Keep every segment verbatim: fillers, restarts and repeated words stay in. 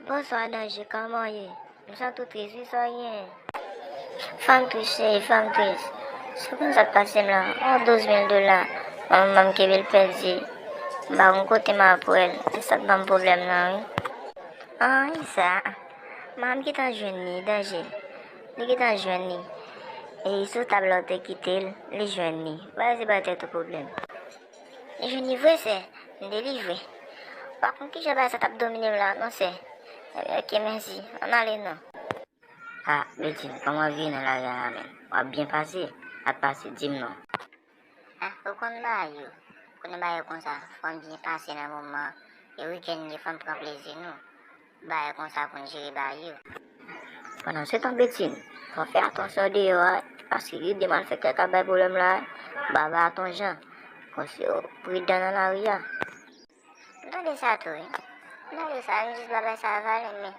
Bonswa Danje, kòman w ye? M santi w tris wi, sa w gen? Fanm tris cheri, fanm tris. Si w konn sa k pase m la, yon douz mil dola, manman m kenbe l pèdi. M pa konn kote m ap pran l, se sa k ban m pwoblèm nan wi. Anyen sa, manman m gentan jwenn li, Danje. Li gentan jwenn li. E sou tab la w te kite l, li jwenn li. Bagay se pa tèt ou pwoblèm. Li jwenn li vre sè, m delivre. W pa konn kijan bagay sa t ap domine m la non sè. Ebyen oke mèsi, ann ale non. Ah Betine, kòman w ap viv nan lari a la menm? W ap byen pase? Ap pase, di m non. Ah, ou konn bagay yo. Ou konnen bagay yo konsa, fò n byen pase nan moman. E wikenn gen fò n pran plezi nou. Bagay konsa pou n jere bagay yo. Pandan se tan Betine, fò w fè atansyon deyò a, paske gen de malfektè k ap bay pwoblèm la, baba a t on jan. Kòmsi yo pridan nan lari a. M tande sa tou wi. M tande sa, m jis pa bay sa valè men.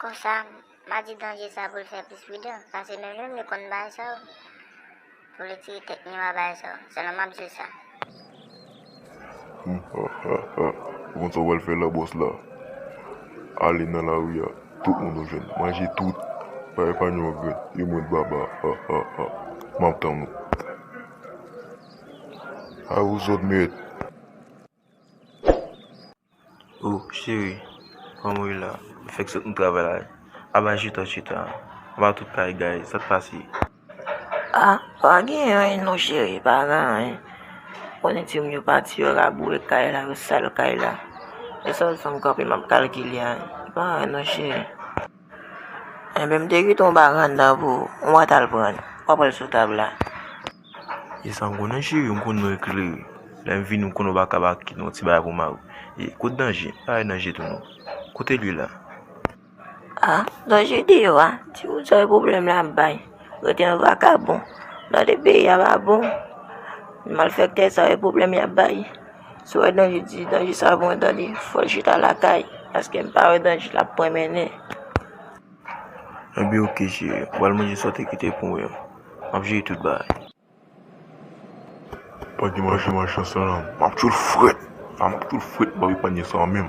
Konsa, m a di Danje sa pou l fè plis pridan, paske menm li menm li konn bagay sa yo. Pou li tire tèt li anba bagay sa yo. Sèlman m ap di l sa. Hum, ha, ha, ha. Ou konn sa w pral fè la, bòs la? Ale nan lari a, tout moun w jwenn, manje tout, pa epaye yon grenn, e mwen baba, ha, ha, ha. M ap tann ou. A ou zòt mèt. Oh, cheri, kòman w ye la? M fèk sot nan travay la. Aba chita, chita. Aba tout kay, guys, sa k pase? Ah, pa gen anyen non cheri, pa gen anyen. Konnen timoun yo pati, yo raboure kay la, yo sal kay la. E sa w fè m kanpe, m ap kalkile a. Pa gen anyen non cheri. Enben, m te kite yon bagay anndan pou ou, ou mwen t al pran. W ap pran l sou tab la. E sa m konnen cheri, m konnen w eklere. Lè m vini, m konnen w pa ka pa kite yon ti bagay pou mari w. E kote Danje? Pa wè Danje tou non. Kote li la? Ah, Danje deyò a. Timoun sa yo pwoblèm l ap bay. Rete yon vakabon. Gade peyi a pa bon. Malfektè sa yo pwoblèm y ap bay. Si w wè Danje, di Danje sa pou mwen tande. Fò l chita lakay. Paske m pa wè Danje l ap pran mennen. Enben oke cheri, ou al manje sa w te kite pou mwen an. M ap jere tout bagay. Pa gen machan machan sa la, m ap tchwe l frèt. M ap tchwe l frèt, m p ap epanye sa menm.